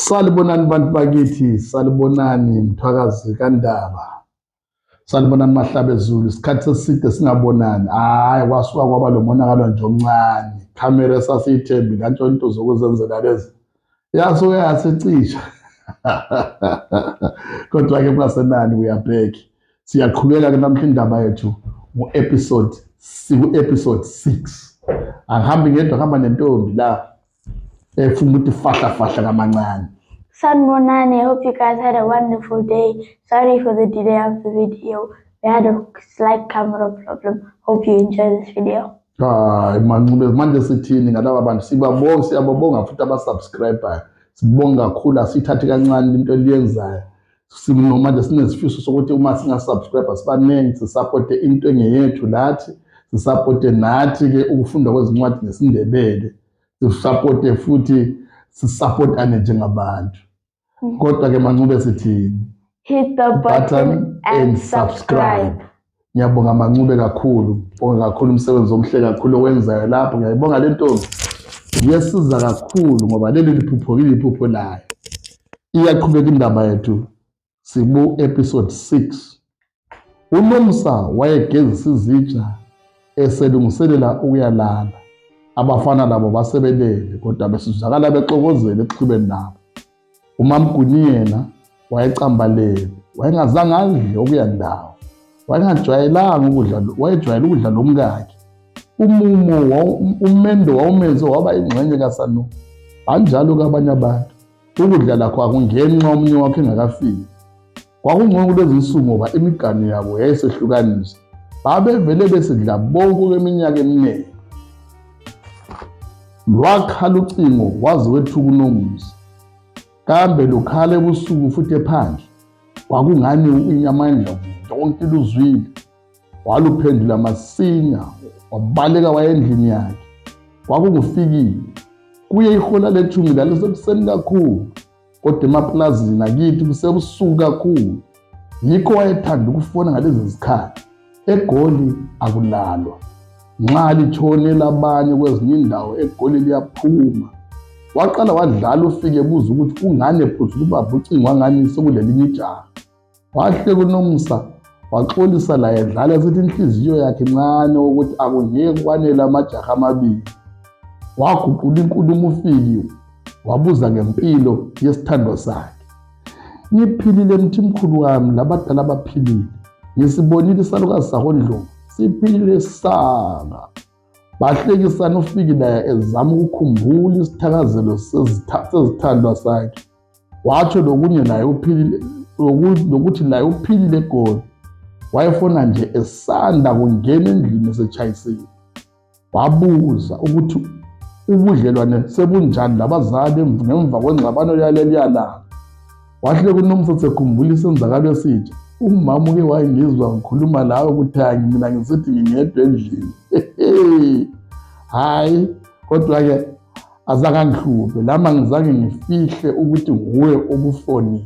Salibonani bantu bakithi, salibonani Mthwakazi kaNdaba, salibonani Mahlabezulu. Isikhathi eside singabonani, hayi kwasuka kwaba lo monakalo nje omncane. Camera esasiyithembi kantshonto zokuzenzela lezi yasuke yasicisha. Kodwa-ke kungasenani, we are back. Siyaqhubeka-ke namhla indaba yethu ku-episode 6. Angihambi ngedwa, ngihamba nentombi la efuna ukuthi fahla kamancane. Sanibonani, I hope you guys had a wonderful day. Sorry for the delay of the video. We had a slight camera problem. Hope you enjoy this video. Hayi Mancube, manje sithini ngalaba bantu? Siyababonga futhi abasubscriber. Sibonga kakhulu, asithathe kancane into eliyenzayo. Manje sinesifiso sokuthi uma singasubscriber sibaningi, sisupporte into engeyethu lathi, sisupporte nathi ke ukufunda kwezincwadi ngesindebele. Sisupporte futhi sisupportane njengabantu. Kodwa ke Mancube sithini? Hit the button and subscribe. Ngiyabonga Mancube kakhulu. Bonga kakhulu umsebenzi omhle kakhulu owenzayo lapho. Ngiyayibonga le ntombi. Iyasiza kakhulu ngoba leli liphuphukile iphupho layo. Iyaqhubeka indaba yethu. Sibu episode 6. uNomsa wayegezisa izitsha eselungiselela ukuyalala. Abafana labo basebelele kodwa besizakala bexokozela exhubeni nabo. uMamGuni yena wayecambalele, wayengazange adle okuya ndawo. Wayengajwayelanga ukudla, wayejwayele ukudla lomkakhe. Umendo wawumenze waba ingxenye kaSanu. Kanjalo kabanye abantu. Ukudla lakho akungenxa omunye wakhe engakafiki. Kwakungcono kulezi nsuku ngoba imiganu yabo yayisehlukanisa. Babevele besidla bonke kweminyaka eminingi. Lwakhala ucingo waze wethuka uNomsa. Kambe lukhala ebusuku futhi ephandle. Kwakungani inyama endla yonke iluzwile. Waluphendula masinya, wabaleka waya endlini yakhe. Kwakungufikile. Kuye ihola lethumi lalisekuseni kakhulu. Kodwa emaplazini akithi kusebusuku kakhulu. Yikho wayethanda ukufona ngalezi zikhathi. eGoli akulalwa. Nxa litshonela abanye kwezinye indawo eGoli liyaphuma. Waqala wadlala ufike ebuza ukuthi kungani ephutha ukubamba ucingo wangani sekulelinye ijaha. Wahle kuNomsa waxolisa la edlala esithi inhliziyo yakhe incane ukuthi akungeke kwanele amajaha amabili. Waguqula inkulumo ufike wabuza ngempilo yesithandwa sakhe. Ngiphilile mthimkhulu wami, labadala baphilile. Ngisibonile isalukazi sakoNdlovu siphilile sanga. Bahlekisana ufike naye ezama ukukhumbula isithakazelo sezithandwa sakhe. Watsho lokunye naye uphilile, lokuthi naye uphilile eGoli. Wayefona nje esanda kungena endlini esechayisile. Wabuza ukuthi ubudlelwane sebunjani labazali ngemva kwengxabano yaleli yalanga. Wahle kuNomsa sekhumbula isenzakalo esitsha. Umama uke wayengizwa ngikhuluma lawe ukuthi mina ngisithi ngingedwa endlini. Hayi, kodwa-ke azange ngihluphe, lama ngizange ngifihle ukuthi nguwe obufonile.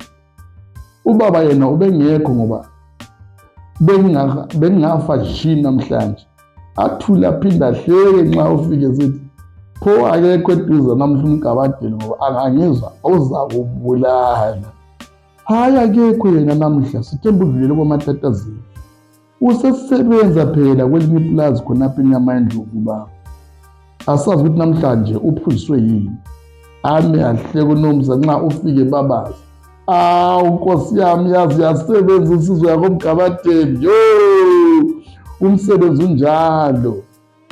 Ubaba yena ubengekho ngoba bengingafa jini namhlanje. Athule aphinde ahleke nxa ufike sithi pho akekho eduze namhla uMgabadeni ngoba angangizwa uzakubulala. Hayi akekho yena namhla, sithemba udlulele kwamatatazini. Usesebenza phela kwelinye iplazi khonapha inyama yeNdlovu baba. Asazi ukuthi namhlanje uphuziswe yini. Ame ahle kuNomsa nxa ufike babazi. Nkosi yami yazi yasebenza insizwa yakoMgabadeni. Umsebenzi unjalo.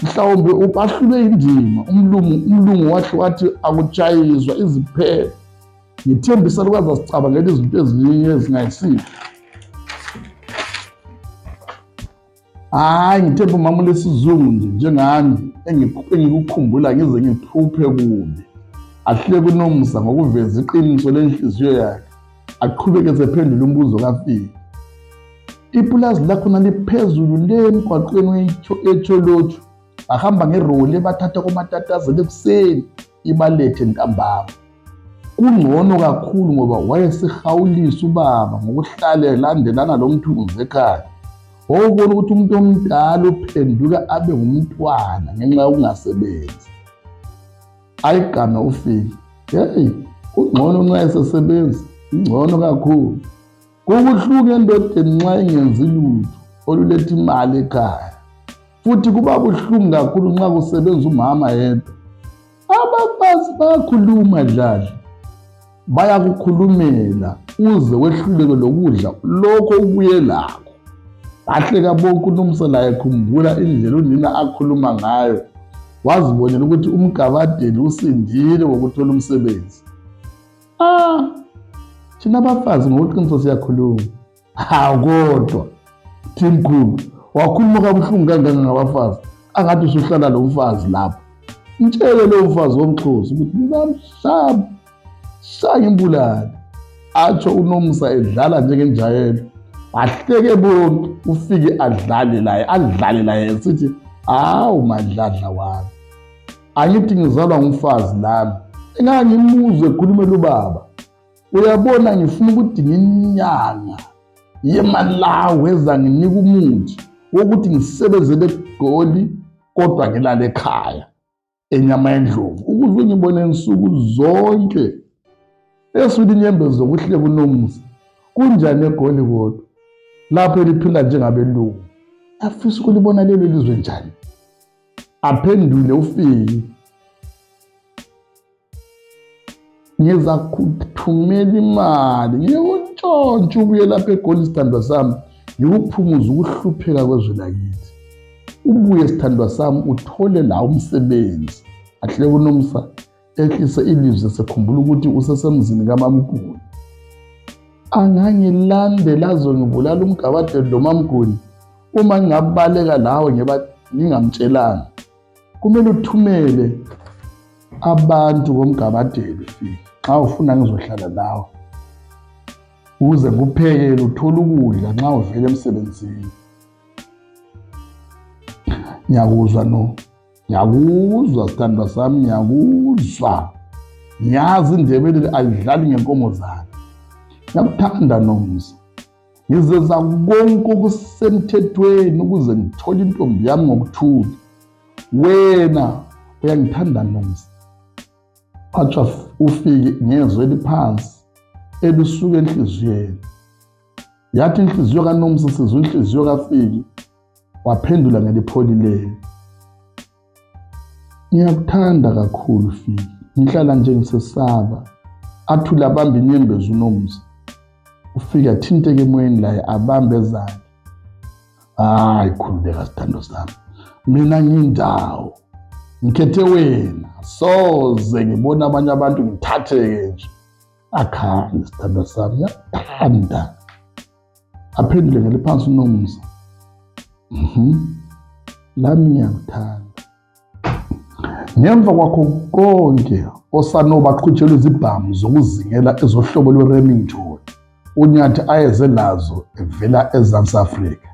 Mhlawumbe ubahlule indima. Umlungu wahle wathi akutshayiswa iziphelo. Ngithembisa lokwazi asicabangela izinto ezinye ezingayisizo. Hayi ngithemba umama lesizungu nje njengami engikukhumbula ngize ngiphuphe kubi. Ahle kuNomsa ngokuveza iqiniso lenhliziyo yakhe. Aqhubeke sephendula umbuzo kaFika. Ipulazi lakhona liphezulu le emgwaqweni eTsholotsho. Bahamba ngeroli bathatha komatatazela ekuseni ibalethe ntambama. Kungcono kakhulu ngoba wayesihawulisa ubaba ngokuhlala elandelana lo mthunzi ekhaya. Wawubona ukuthi umuntu omdala uphenduka abe ngumntwana ngenxa yokungasebenzi. Ayigame ufike. ungcono nxa esesebenza, ungcono kakhulu. Kubuhlungu endodeni nxa ingenzi lutho oluletha imali ekhaya, futhi kuba buhlungu kakhulu nxa kusebenza umama yedwa. Abafazi bayakhuluma dladla, bayakukhulumela uze wehluleke lokudla lokho ubuye lakho. Bahleka bonke uNomsa laye khumbula indlela unina akhuluma ngayo, wazibonela ukuthi uMgabadeli usindile ngokuthola umsebenzi. Thina abafazi ngokuqiniso siyakhuluma. Kodwa Thimkhulu wakhuluma kabuhlungu kangaka ngabafazi, angathi usuhlala lo mfazi lapho. Mtshele lo mfazi womXhosa ukuthi ngizamshaya, ngimbulale. Atsho uNomsa edlala njengenjayelo. Bahleke bonke, ufike adlale laye esithi, hawu madladla wami, angithi ngizalwa ngumfazi lami, engangimuzwe ekhulumela ubaba. Uyabona ngifuna ukudinga inyanga yeMalawi ezanginika umuthi wokuthi ngisebenzele eGoli kodwa ngilale ekhaya enyama yendlovu ukuze ngibone insuku zonke. Eswini inyembezi zokuhleka uNomsa, kunjani eGoli kodwa lapho eliphila njengabelungu? Afisa ukulibona lelo lizwe njani? Aphendule ufike, ngiza kuthumela imali ngiyekuntshontsha ubuye lapha eGoli sithandwa sami, ngikuphumuza ukuhlupheka kwezwe lakithi. Ubuye sithandwa sami uthole la umsebenzi. Ahleke uNomsa ehlise ilizwi sekhumbula ukuthi usesemzini kaMamguni. Angangilandela azongibulala uMgabadeli loMamguni uma ngingabaleka lawe ngingamtshelanga. Kumele uthumele abantu koMgabadeli fika nxa ufuna ngizohlala nawe ukuze nguphekele uthole ukudla nxa uvela emsebenzini. Ngiyakuzwa ngiyakuzwa sithandwa sami, ngiyakuzwa. Ngiyazi indebele ayidlali ngenkomo zakhe. Ngiyakuthanda Nomsa, ngizenza konke okusemthethweni ukuze ngithole intombi yami ngokuthula. Wena uyangithanda Nomsa. Watsha ufike ngezwe eliphansi elisuka enhliziyweni. Yathi inhliziyo kaNomsa sizwe inhliziyo kaFiki, waphendula ngelipholileyo. Ngiyakuthanda kakhulu Fiki, ngihlala nje ngisesaba. Athule abambe inyembezi uNomsa. Ufike athinteke emoyeni laye abambe ezakhe. Khululeka sithando sami, mina ngiyindawo, ngikhethe wena, soze ngibona abanye abantu ngithatheke nje. Akhanda sithando sami, ngiyakuthanda. Aphendule ngeliphansi uNomsa. Lami ngiyakuthanda. Ngemva kwakho konke oSanoba aqhutshelwe izibhamu zokuzingela ezohlobo lwe-Remington uNyathi ayeze lazo evela eZansi Afrika,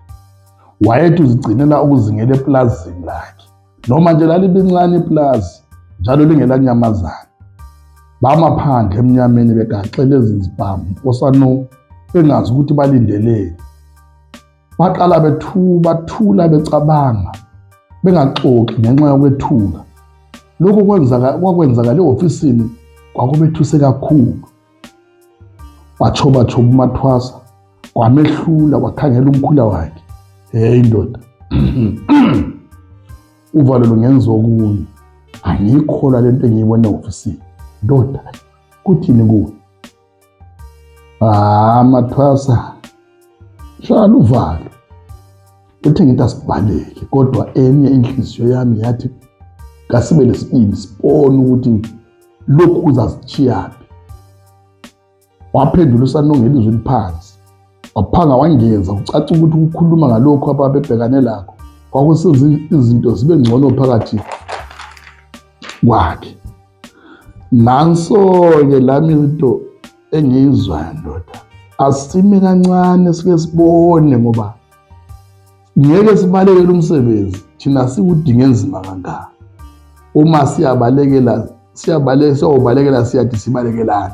wayethi uzigcinela ukuzingela eplazini lakhe, noma nje lalincane iplazi njalo lingelanyamazana. Bamaphandle emnyameni begaxe lezi zibhamu oSanoba bengazi ukuthi balindeleni. Baqala bathula becabanga, bengaxoxi ngenxa yokwethuka. Lokho kwakwenzakala e-ofisini kwakubethuse kakhulu. Wachoba umathwasa, kwamehlula, wakhangela umkhula wakhe. Ndoda, uvalo lungenza okunye. Angiyikholwa lento engiyibona e-ofisini. Ndoda, kuthini kuwe? Mathwasa, shala uvalo. Uthi ngithi asibaleke, kodwa enye inhliziyo yami yathi kasibe lesibili sibone ukuthi lokhu kuzasithiyaphi. Waphendula uSanoba ngelizwi eliphansi, waphanga wangeza kucaca ukuthi ukukhuluma ngalokho ababebhekane lakho kwakusenza izinto zibe ngcono phakathi kwakhe. Nanso-ke lami into engiyizwayo ndoda, asime kancane sike sibone ngoba ngeke sibalekele umsebenzi thina siwudinga enzima kangaka. Uma siyabalekela siyathi sibalekelane.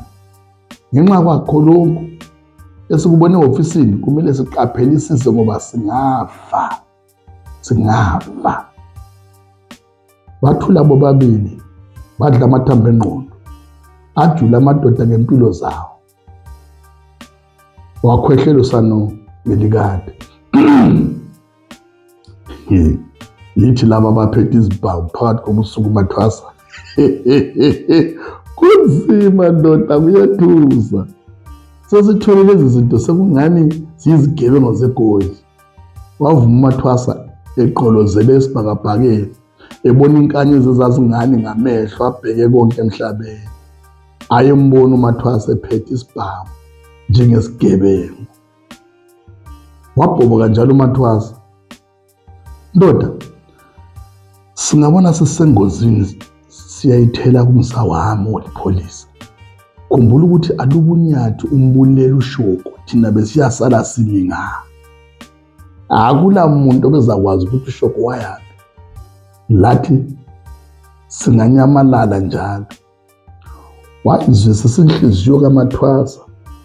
Ngenxa kwakho lokhu esikubone e-ofisini kumele siqaphelisise ngoba singafa. Bathula bobabili badla amathambo engqondo. ajule amadoda ngempilo zawo. Wakhwehlela uSano Melikade. Yithi laba abaphethe izibhawu phakathi kobusuku mathwasa. Kunzima ndoda, kuyethusa. Sesithole lezi zinto sekungani ziyizigebengu zegoli. Wavuma uMathwasa eqolozele esibhakabhakeni, ebona inkanyezi ezazingani ngamehlo, abheke konke emhlabeni. Ayembona uMathwasa ephethe isibhamu njengesigebengu. Wabhoboka njalo uMathwasa. Ndoda, singabona sisengozini siyayithela kumsa wami olipholisa. Khumbula ukuthi alubunyathi umbulela ushoko thina besiyasala simi nga. Akula muntu obezakwazi ukuthi ushoko wayaphi. Lathi singanyamalala njalo. Wayizwisa inhliziyo kaMathwasa,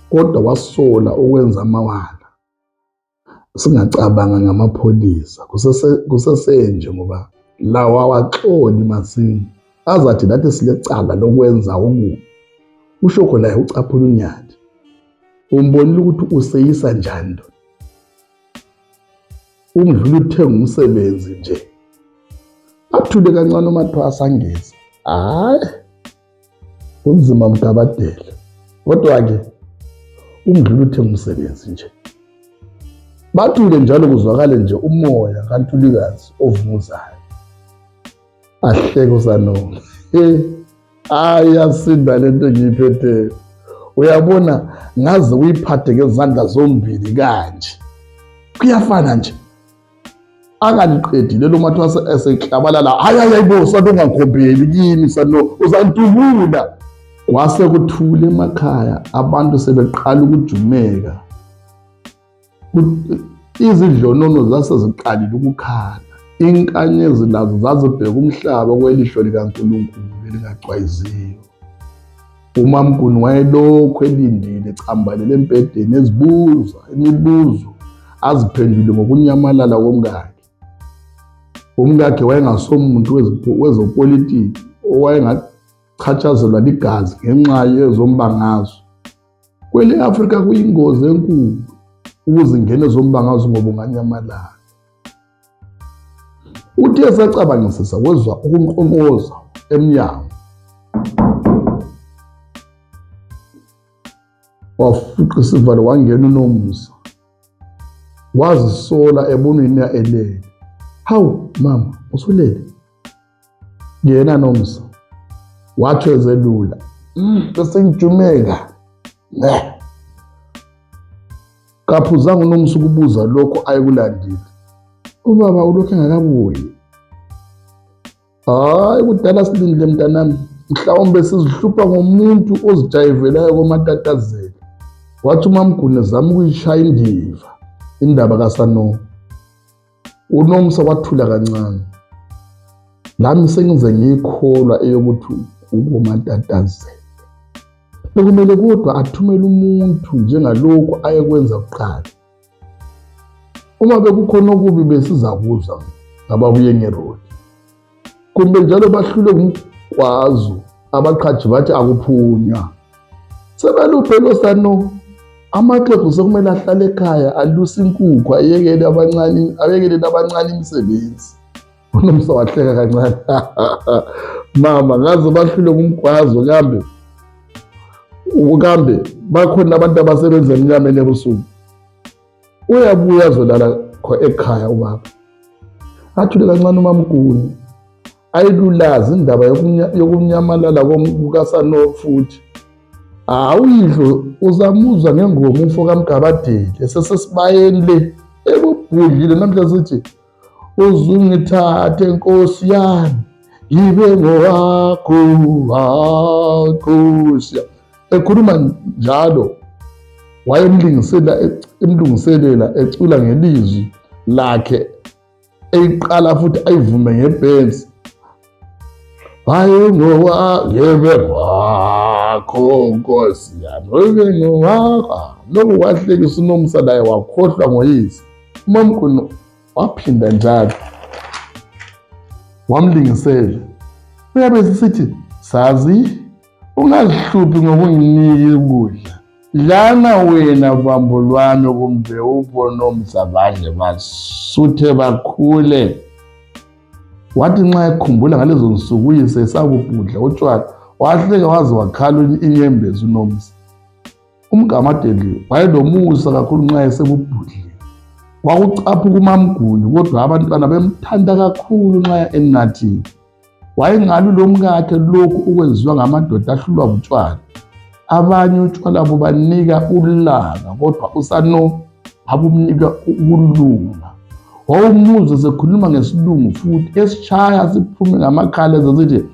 kodwa wasola okwenza amawala. Singacabanga ngamapholisa, kusesenje ngoba lawa waxoli masini. Azathi lathi silecala lokwenza okubi. Ushoko laye ucaphula unyathi. Umbonile ukuthi useyisa njani. Ungidlula uthenga umsebenzi nje. Athule kancane uMathwasa angeza. Hayi, unzima mgabadela. Kodwa-ke ungidlula uthenga umsebenzi nje. Bathule njalo kuzwakale nje umoya kaNtulikazi ovunguzayo. Ahleke uSanoma. Ayasinda lento engiyiphetheyo. Uyabona ngaze uyiphathe ngezandla zombili kanje. Kuyafana nje. Akaliqedile lo Mathwasa eseklabalala. Hayi bo, Sano ungakhombeli kimi Sano, uzantubula. Kwase kuthule emakhaya, abantu sebeqala ukujumeka. Izidlonono zaseziqalile ukukhala. Inkanyezi nazo zazibheka umhlaba kwelihlo likaNkulunkulu elingacwayiziyo. uMamKhunu wayelokhu elindile ecambalele embhedeni ezibuza imibuzo aziphendule ngokunyamalala komkakhe. Umkakhe wayengasomuntu wezopolitiki owayengachatshazelwa ligazi ngenxa yezombangazwe. Kwele Afrika kuyingozi enkulu ukuzingena ezombangazwe ngoba unganyamalala. Uthe esacabangisisa wezwa ukunqonqoza emnyango. Wafuqa isivalo wangena uNomsa. Wazisola ebona unina elele. Hawu mama, usulele? Yena Nomsa wathi ezelula. Bese ngijumeka. Kaphuzanga uNomsa ukubuza lokho ayekulandile. Ubaba ulokhu engakabuyi. Hayi kudala silindile mntanami. Mhlawumbe sizihlupha ngomuntu ozijayivelayo komatatazela. Wathi uMamKhunu ezama ukuyishaya indiva indaba kaSanoma. uNomsa wathula kancane. Lami sengize ngiyikholwa eyokuthi ukumatatazela. Bekumele kodwa athumele umuntu njengalokho ayekwenza kuqala. Uma bekukhona okubi besizakuzwa ngababuye ngerodi. Kumbe njalo bahlule ngumgwazo abaqhaji bathi akuphunywa. Sebeluphe lo Sano. Amaxhegu sekumele ahlale ekhaya alusa inkukhu ayekele abancane imisebenzi. uNomsa wahleka kancane. Mama ngaze bahlule ngumgwazo kambe bakhona abantu abasebenza emnyameni ebusuku. Uyabuya azolala ekhaya ubaba. Athule kancane uMamKhunu. Ayilulazi indaba yokunyamalala kukaSano futhi. Awuyidlo uzamuzwa ngengoma umfo kaMgabadeli esesesibayeni le ebubhudlile namhla sithi uzungithathe Nkosi yami ngibe ngowakho Nkosi. Ekhuluma njalo wayemlungiselela ecula ngelizwi lakhe eyiqala futhi ayivume ngebhenzi. Hayi ngeke wakho Nkosi yami ube ngowakho. Lokhu kwahlekisa uNomsa laye wakhohlwa ngoyise. uMamKhunu waphinda njalo wamlingisela. Uyabe sithi sazi ungazihluphi ngokunginiki ukudla. Lana wena bambo lwami kumbe uBonomsa badle basuthe bakhule. Wathi nxa ekhumbula ngalezo nsuku uyise esabubhudla utshwala, wahleka waze wakhala inyembezi uNomsa. UMgamadeli wayelomusa kakhulu nxa esebubhudlile. Kwakucapha kuMamGuni, kodwa abantwana bemthanda kakhulu nxa enathile. Wayengalu lomkakhe lokhu ukwenziwa ngamadoda ahlulwa butshwala. Abanye utshwala bubanika ulaka, kodwa uSano abumnika ukulunga. Wawumuza sekhuluma ngesilungu futhi esitshaya siphume ngamakhala esithi,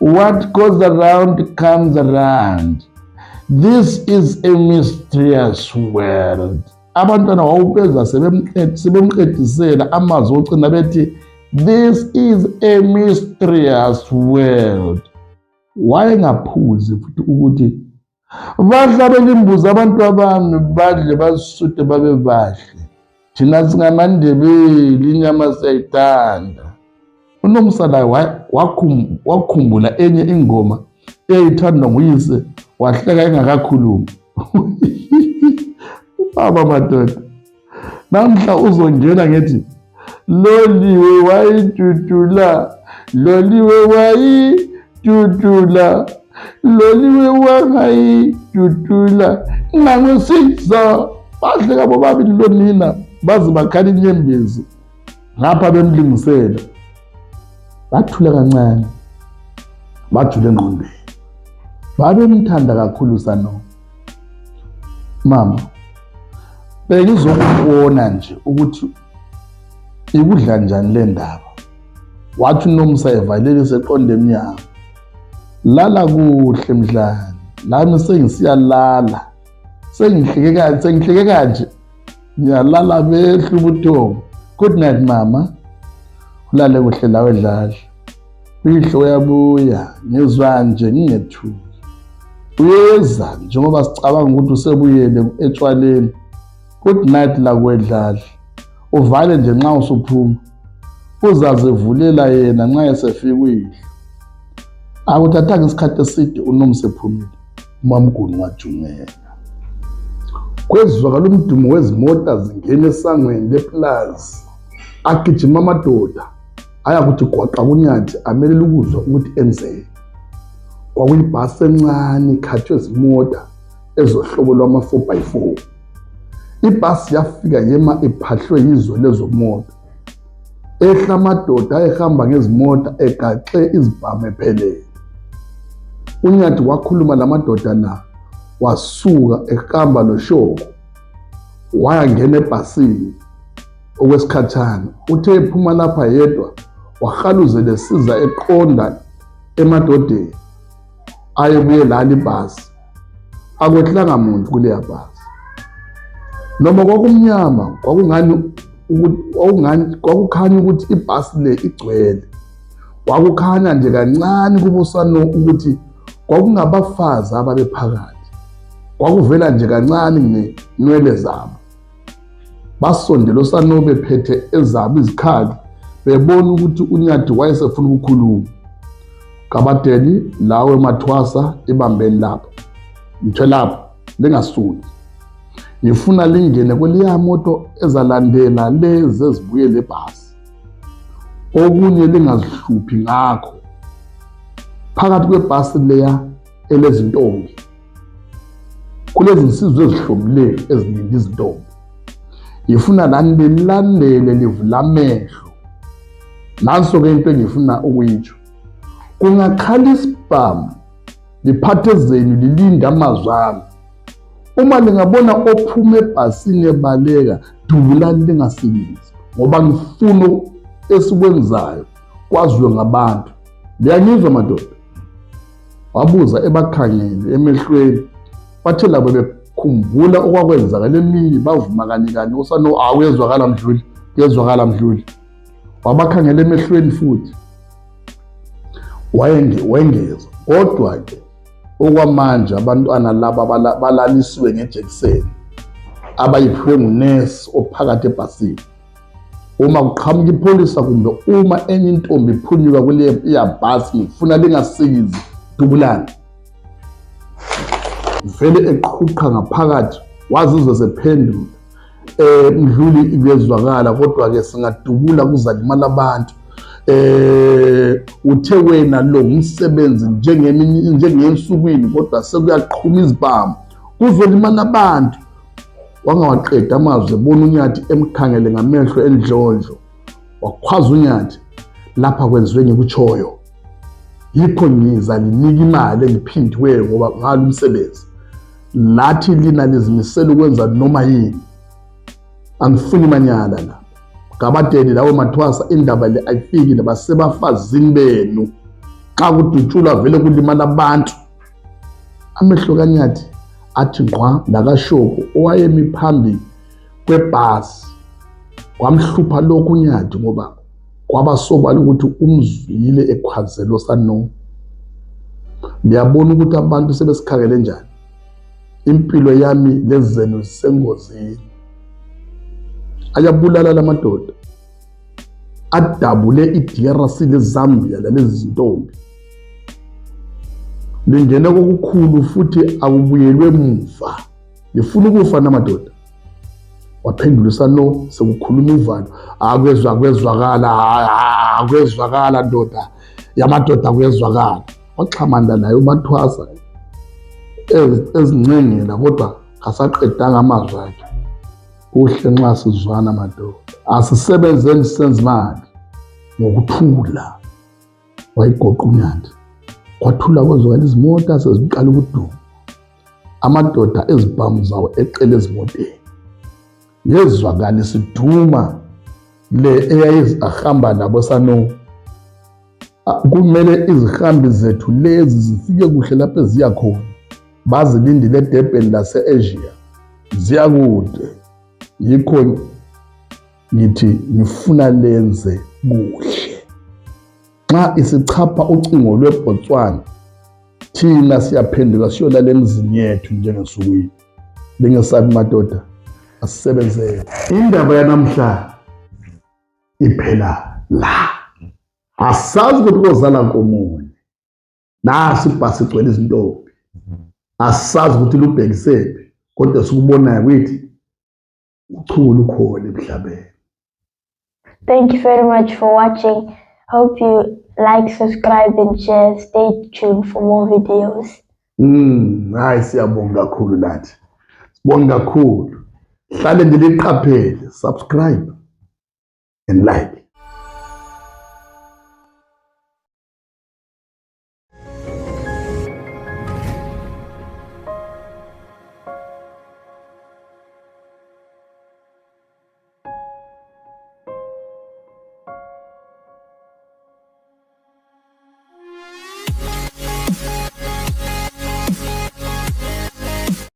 what goes around comes around. This is a mysterious world. Abantwana wawubeza sebemqedisela amazwi ocina bethi, this is a mysterious world. Wayengaphuzi futhi ukuthi bahlabele imbuzi abantu abami badle basuthe babe bahle. Thina singamaNdebele inyama siyayithanda. uNomsa laye wakhumbula enye ingoma eyayithandwa nguyise, wahleka engakakhulumi. Baba madoda, namhla uzongena ngethi, loliwe wayidudula, loliwe wayidudula, loliwe wangayidudula, nangusisa. Bahleka bobabili lonina baze bakhala inyembezi ngapha bemlingisela. Bathula kancane, bajule engqondweni. Babemthanda kakhulu uSano. Mama, bengizokubona nje ukuthi ikudla njani le ndaba. Wathi uNomsa evalele seqonde emnyango. Lala kuhle mdlane, lami sengisiyalala. Sengihleke kanje. Ngiyalala behla ubuthongo. Good night mama. Ulale kuhle lawe Dladla. Uyihlo uyabuya, ngizwa nje ngingethuli. Uyeza njengoba sicabanga ukuthi usebuyele etshwaleni. Good night la kuwe Dladla. Uvale nje nxa usuphuma. Uzazevulela yena nxa esefika uyihlo. Akuthathanga isikhathi eside uNomsa ephumile. uMamGuni wajungela. Kwezwakala umdumo wezimota zingena esangweni leplaza. Agijima amadoda ayakuthi gwaqa kunyathi amelele ukuzwa ukuthi enzeni. Kwakuyibhasi encane ikhathwe izimota ezohlobo lwama-4x4. Ibhasi yafika yema iphahlwe yizwe lezomoto. Ehla amadoda ayehamba ngezimota egaxe izibhamu ephelele. Unyathi wakhuluma lamadoda na wasuka ehamba loshoko wayangena ebhasini. Okwesikhathana uthe ephuma lapha yedwa wahaluzela esiza eqonda emadodeni ayebuye lala ibhasi. Akwehlanga muntu kuleya bhasi. Noma kwakumnyama kwakukhanya ukuthi ibhasi le igcwele. Kwakukhanya nje kancane kubuSano ukuthi kwakungabafazi ababephakathi. Kwakuvela nje kancane ngenwele zabo. Basondela uSano bephethe ezabo izikhali bebona ukuthi unyathi wayesefuna ukukhuluma. Kabateli lawe mathwasa ibambeni lapho. Ngithe lapho lingasuki. Ngifuna lingene kweliya moto ezalandela lezi ezibuyele ebhasi. Okunye lingazihluphi ngakho. Phakathi kwebhasi leya elezintombi kulezi insizwe ezihlobileyo eziningi izintombi. Ngifuna lani lilandele livula amehlo. Nanso-ke into engifuna ukuyitsho. Kungakhala isibhamu liphathe zenu lilinde amazwi ami. Uma lingabona ophuma ebhasini ebaleka, dubulani lingasebenzi. Ngoba ngifuna esikwenzayo kwaziwe ngabantu. Liyangizwa madoda? Wabuza ebakhangele emehlweni. Bathe labo bekhumbula okwakwenzakala emini bavuma kanye uSano awezwakala Mdluli, kezwakala Mdluli. Wabakhangela emehlweni futhi. Wengeza kodwa-ke okwamanje abantwana laba balalisiwe ngejekiseni abayiphiwe ngunesi ophakathi ebhasini. Uma kuqhamuka ipholisa kumbe uma enye intombi iphunyuka kuleya bhasi ngifuna lingasikizi, dubulani. vele eqhuqha ngaphakathi wazizwe sephendula. Mdluli kuyezwakala kodwa-ke singadubula kuzalimala abantu. Uthe wena lo umsebenzi njengensukwini kodwa sekuyaqhuma izibhamu kuzolimala abantu. Wangawaqeda amazwi ebona uNyathi emkhangele ngamehlo endlondlo. Wakhwaza uNyathi, lapha kwenziwe ngikutshoyo. Yikho ngizalinika imali engiphindiweyo ngoba ngalo umsebenzi. Lathi lina lizimisela ukwenza noma yini. Angifuni manyala la. Ngabadeli lawo mathwasa indaba le ayifiki nabasebafazini benu. Xa kudutshulwa vele kulimala abantu. Amehlo kaNyathi athi ngqwa lakaShoko owayemi phambi kwebhasi. Kwamhlupha lokhu uNyathi ngoba kwabasobala ukuthi umzwile ekhwazelo sano. Ngiyabona ukuthi abantu sebesikhangele njani. Impilo yami lezenu zisengozini. Ayabulala lamadoda. Adabule iDRC leZambia lalezi zintombi. Lingene kokukhulu futhi akubuyelwe emuva. Lifuna ukufa namadoda. Waphendulisa no sekukhuluma uvalo. Akwezwakala ndoda. Yamadoda kwezwakala. Waxhamanda naye uMathwasa ezincengela kodwa kasaqedanga amazwi akhe. Kuhle nxa sizwana madoda. Asisebenzeni senze imali ngokuthula. Wayigoqa uNyathi. Kwathula kwezwakala izimota seziqala ukuduma. Amadoda ezibhamu zawo eqele ezimoteni. Yezwakala isiduma le eyayizahamba nabo sano. Kumele izihambi zethu lezi zifike kuhle lapho eziya khona. Bazilindile eDurban lase-Asia. Ziya kude. Yikho ngithi ngifuna lenze kuhle. Xa isichapha ucingo lweBotswana, thina siyaphenduka siyolala emizini yethu njengesukwini. Lingesabi madoda, asisebenzele. Indaba yanamhla iphela la. Asazi ukuthi kozala nkomoni. Nasi ibhasi igcwele izintombi. Asazi ukuthi lubhekisephi kodwa sikubonayo ukuthi uchuku lukhona emhlabeni. Thank you very much for watching. Hope you like, subscribe and share. Stay tuned for more videos. Hayi siyabonga kakhulu nathi. Sibonga kakhulu. Hlale ndiliqaphele, subscribe and like.